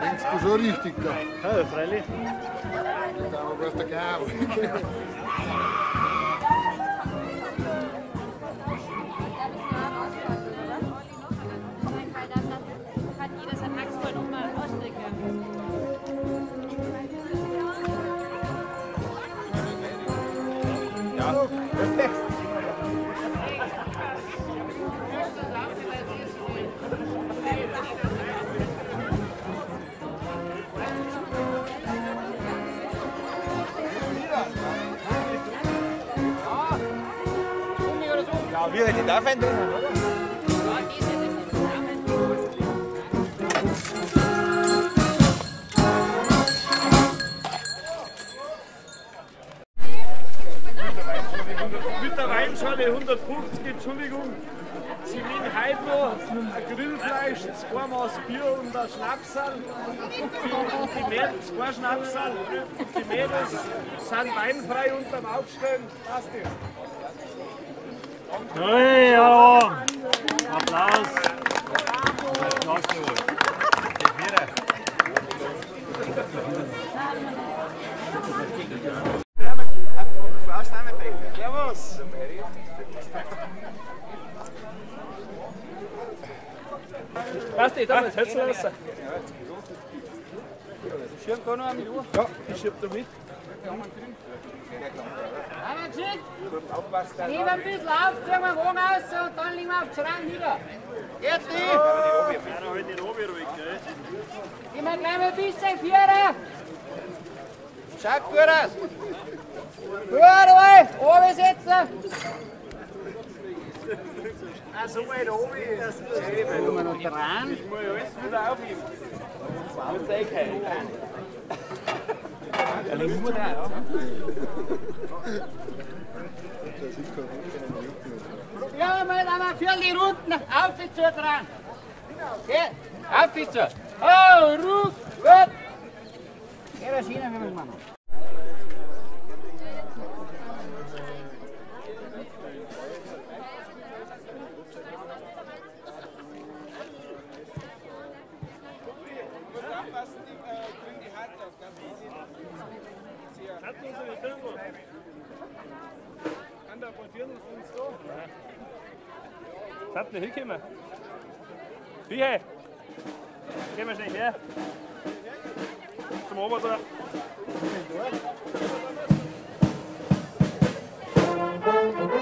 Denkst du schon richtig da? Ja, freilich. Da haben wir bloß der Gabel. Ja, perfekt. Ja, wir hätten da einen drin, oder? Mit der Weinschale 150, Entschuldigung. Sie nehmen heute noch ein Grillfleisch, 2 Maß Bier und ein Schnapsal. Die Mädels, 2 Schnapsal. Die Mädels sind weinfrei unterm Aufstellen. Passt das? Hey, hallo! Applaus! Servus! Passt nicht, da ist Hölzl raus. Schirm da noch mit Uhr? Ja, ich schieb da mit. Nehmen ein bisschen auf, ziehen wir den Wagen raus und dann legen wir auf den Schrank nieder. Geht nicht! Gehen wir gleich mal ein bisschen Vierer! Schaut gut aus! Gut, alle! Oben setzen! Ah, so weit oben ist. Kommen wir noch dran? Ich muss ja alles wieder aufheben. Das ist eh kein. Probieren wir mal einmal Viertel Runden auf zu dran. Okay, auf zu. Oh, ruck, gut. Geh da hin, wir müssen machen. Seid ihr hingekommen? Wie hey? Gehen wir schnell her. Zum Obertor. Thank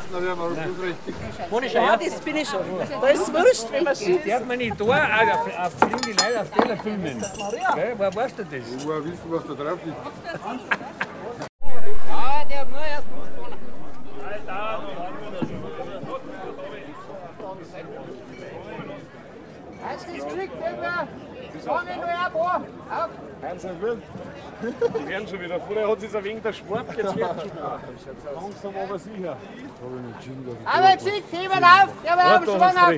Na, wir haben alles richtig. Ja, das bin ich schon. Da ist es wurscht, wenn man schießt. Darf man nicht da auch fliegen die Leute auf Teller filmen? Gell? Woher weißt du das? Woher wissen, was da drauf liegt? Ja, der hat nur erst gewonnen. Hast du das geschickt, immer? Fang ihn nur ab, auf! Die werden schon wieder. Vorher hat sich ein wenig der Sport, jetzt wird schon wieder. Langsam aber sicher. Aber geschickt, heben auf, der war am Schwang auf.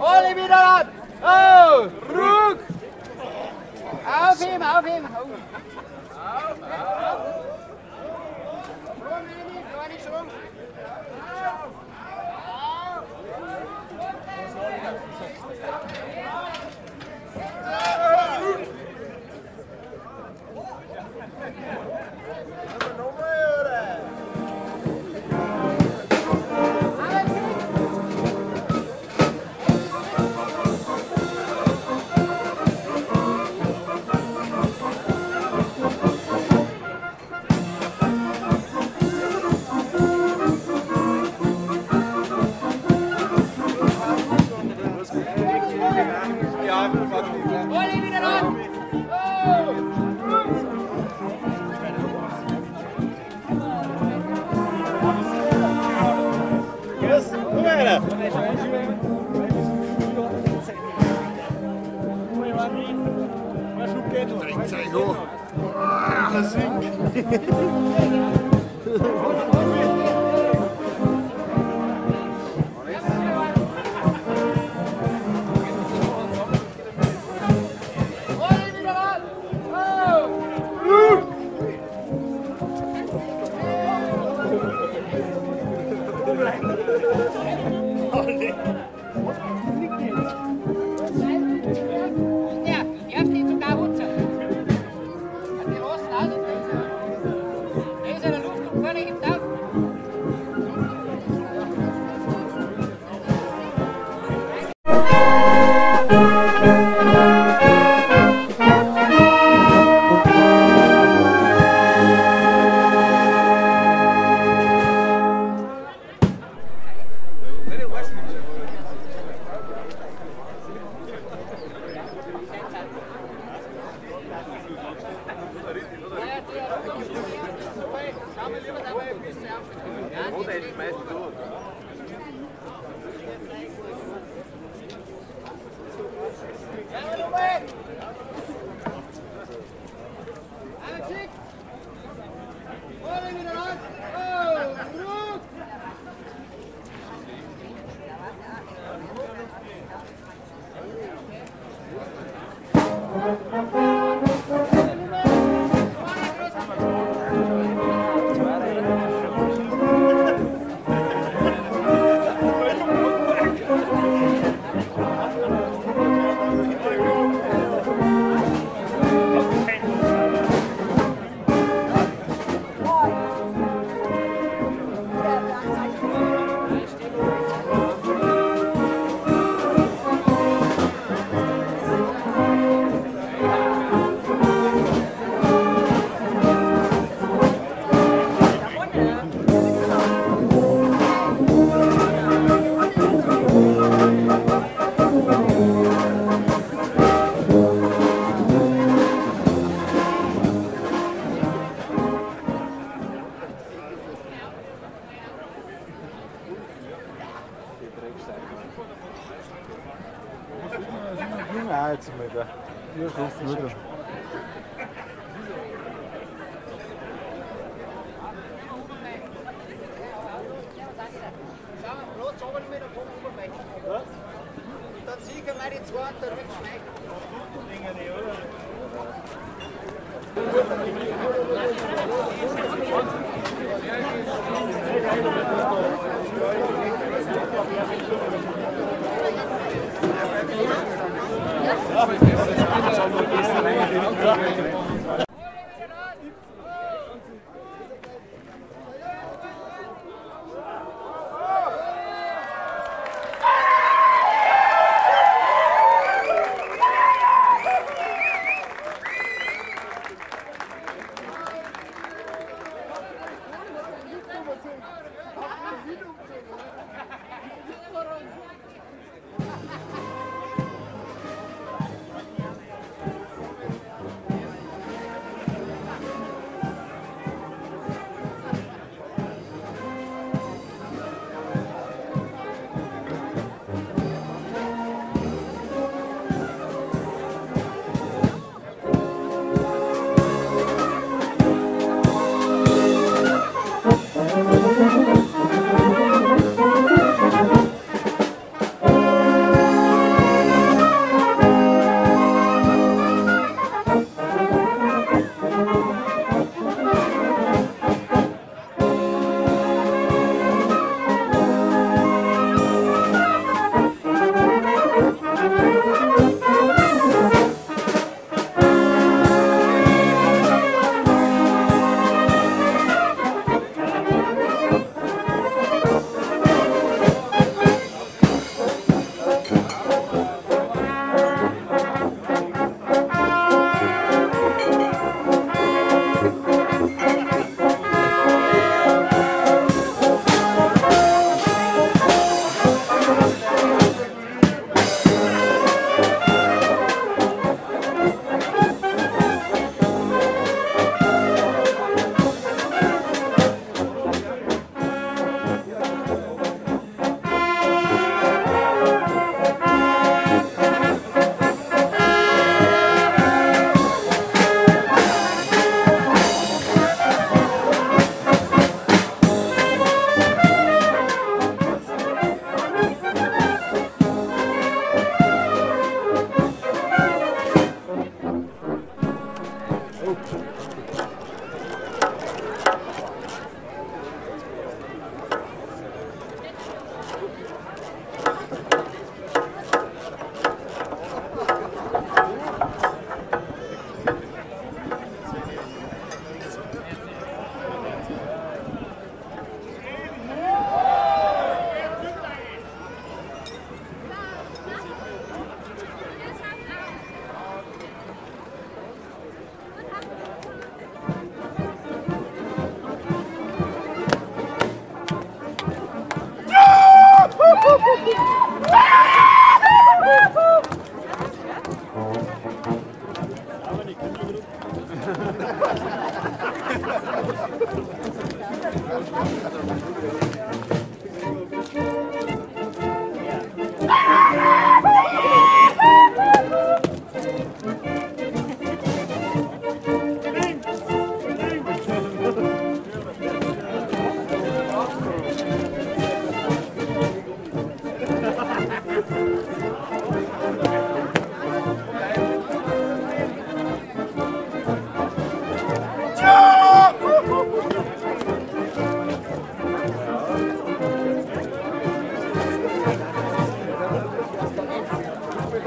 Alle wieder ab! Oh, Ruck! Aufheben, aufheben! Auf, auf! Schwung rein, kleine Schwung! Alle wieder an! Oh! Alle wieder an! Oh! Ja, darf die sogar rutschen. Die lassen aus und der ist in der Luft und keiner hebt auf. Alle wieder an! Oh, Ruck! Dann sicher meine zwei und der Rückschneid.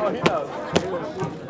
Da hinaus.